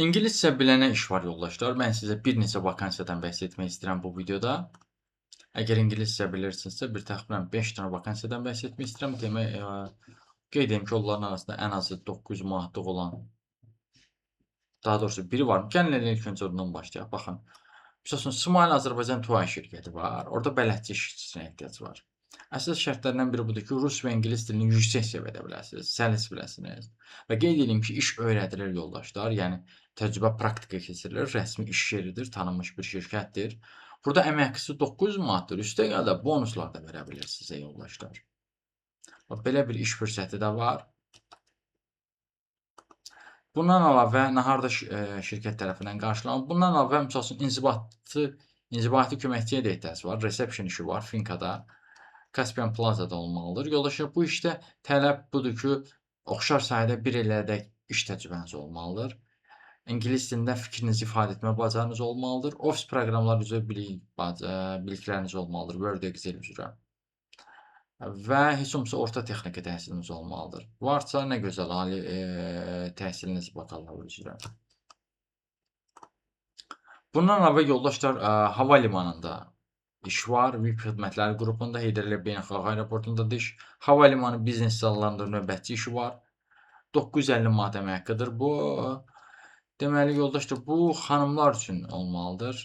İngiliscə bilənə iş var yoldaşlar. Mən sizə bir neçə vakansiyadan bəhs etmək istəyirəm bu videoda. Əgər ingiliscə bilirsinizsə, bir təxminən 5 dənə vakansiyadan bəhs etmək istəyirəm. Demək, qeyd edim ki, onların arasında ən azı 900 manatlıq olan, daha doğrusu biri var. Gəlin elə ilk öncə ondan başlayaq. Baxın. Misal üçün, Smile Azərbaycan Tuay şirkəti var. Orada bələdçi işçisinə ehtiyac var. Əsas şərtlərindən biri budur ki, rus və ingilis dilini yüksək səviyyədə biləsiniz, səlis biləsiniz. Və qeyd edim ki, iş öyrədilir yoldaşlar. Yəni təcrübə praktika keçirilir, rəsmi iş yeridir, tanınmış bir şirkətdir. Burada əmək haqqısı 900 manatdır. Üstəgəl də bonuslar da verə bilər sizə yoldaşlar. Bax, belə bir iş fürsəti də var. Bundan əlavə nahar da şirkət tərəfindən qarşılanır. Bundan əlavə misal üçün inzibati köməkçiyə də ehtiyac var. Reception işi var Finkada. Caspian Plaza'da olmalıdır. Yoldaşlar, bu işdə tələb budur ki, oxşar sahədə bir ilədək iş təcrübəniz olmalıdır. İngilis dilində fikrinizi ifadə etmə bacarınız olmalıdır. Ofis proqramları üzrə bilikləriniz olmalıdır. Word, Excel üzrə. Və heç olmasa orta texniki təhsiliniz olmalıdır. Varsa nə gözəl ali təhsiliniz bakalavr üzrə. Bundan əlavə yoldaşlar, hava limanında iş var. VIP xidmətləri qrupunda, Heydər Əliyev Beynəlxalq Aeroportunda iş. Hava limanı biznes zallarında növbətçi işi var. 950 manat əmək haqqıdır. Bu, deməli yoldaşlar, bu xanımlar üçün olmalıdır.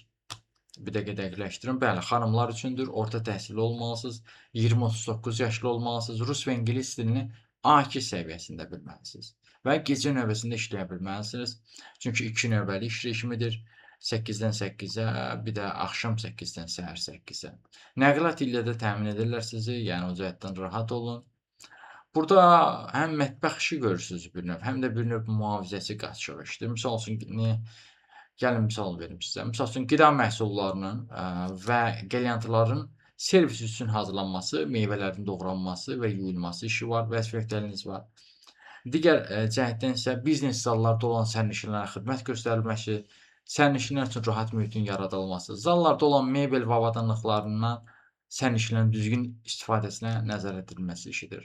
Bir dəqiqə dəqiqləşdirim. Bəli, xanımlar üçündür. Orta təhsilli olmalısınız. 20-39 yaşlı olmalısınız. Rus və ingilis dilini A2 səviyyəsində bilməlisiniz. Və gecə növbəsində işləyə bilməlisiniz. Çünki 2 növbəli iş rejimidir. 8-dən 8-ə, bir də axşam 8-dən səhər 8-ə. Nəqliyyat ilə də təmin edirlər sizi, yəni o cəhətdən rahat olun. Burada həm mətbəx işi görürsünüz bir növ, həm də bir növ mühafizəçi qaçığı işdir. Misal üçün, gəlin misal verim sizə. Misal üçün, qida məhsullarının və qəlyantıların servis üçün hazırlanması, meyvələrin doğranması və yuyulması işi var, vəzifə öhdəliyiniz var. Digər cəhətdən isə biznes zallarda olan sərnişinlərə xidmət göstərilməsi, sərnişinlər üçün rahat mühitin yaradılması, zallarda olan mebel və avadanlıqlarından sərnişinlərin düzgün istifadəsinə nəzarət edilməsi işidir.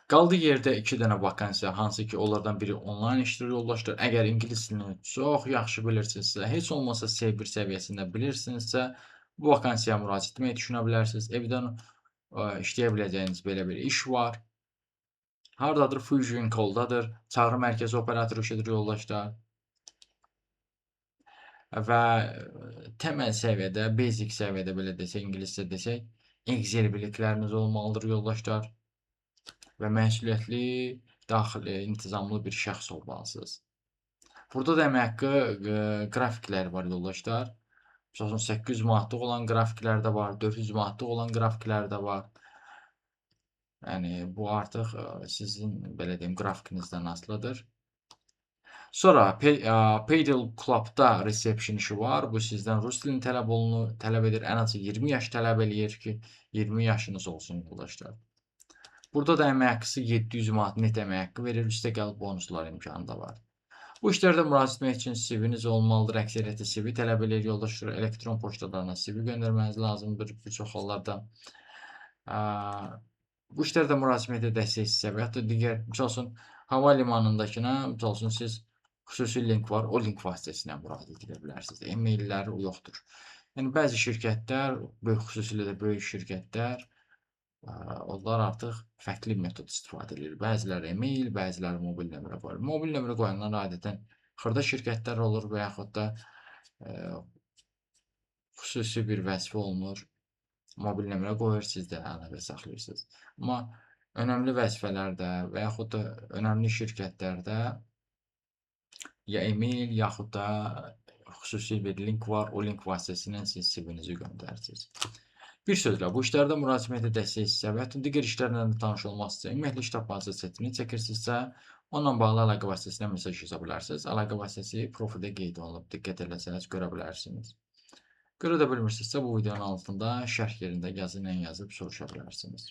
Qaldığı yerdə 2 dənə vakansiya, hansı ki, onlardan biri onlayn işdir yoldaşlar. Əgər ingilis dilini çox yaxşı bilirsinizsə, heç olmasa C1 səviyyəsində bilirsinizsə, bu vakansiyaya müraciət etməyi düşünə bilərsiniz. Evdən işləyə biləcəyiniz belə bir iş var. Hardadır? Fusion Call-dadır. Çağrı mərkəzi operatoru işidir yoldaşlar. Və təməl səviyyədə, basic səviyyədə belə desək, ingiliscə desək, Excel bilikləriniz olmalıdır yoldaşlar. Və məsuliyyətli, daxili, intizamlı bir şəxs olmalısınız. Burada da əmək haqqı qrafikləri var yoldaşlar. Misal üçün, 800 manatlıq olan qrafiklər də var, 400 manatlıq olan qrafiklər də var. Yəni, bu artıq sizin, belə deyim, qrafikinizdən asılıdır. Sonra Paddle Club'da reception işi var. Bu sizdən rus dilini tələb edir. Ən azı 20 yaş tələb eləyir ki, 20 yaşınız olsun yoldaşlar. Burada da əmək haqqısı 700 manat net əmək haqqı verir. Üstəgəl bonuslar imkanı da var. Bu işlərdə müraciət etmək üçün CV-niz olmalıdır. Əksəriyyəti CV tələb eləyir yoldaşlar. Elektron poçtalarına CV göndərməniz lazımdır bir çox hallarda. Bu işlərdə müraciət dəstək sizə və yaxud da digər, misal üçün, hava limanındakına, misal üçün, siz xüsusi link var, o link vasitəsilə müraciət edə bilərsiniz. E-maillər yoxdur. Yəni, bəzi şirkətlər, xüsusilə də böyük şirkətlər, onlar artıq fərqli metod istifadə edir. Bəziləri e-mail, bəziləri mobil nömrə qoyur. Mobil nömrə qoyanlar adətən xırda şirkətlər olur və yaxud da xüsusi bir vəzifə olunur. Mobil nömrə qoyur, siz də əlaqə saxlayırsınız. Amma önəmli vəzifələrdə və yaxud da önəmli şirkətlərdə ya e-mail, yaxud da xüsusi bir link var. O link vasitəsilə siz CV-nizi göndərirsiniz. Bir sözlə, bu işlərdə müraciətə dəstək sizə və yaxud digər işlərlə də tanış olmaq istəyir, ümumiyyətlə iş tapmanızı çətinlik çəkirsinizsə, onunla bağlı əlaqə vasitəsilə mesaj yaza bilərsiniz. Əlaqə vasitəsi profildə qeyd olunub, diqqət eləsəniz görə bilərsiniz. Görə də bilmirsinizsə, bu videonun altında şərh yerində yazı ilə yazıb soruşa bilərsiniz.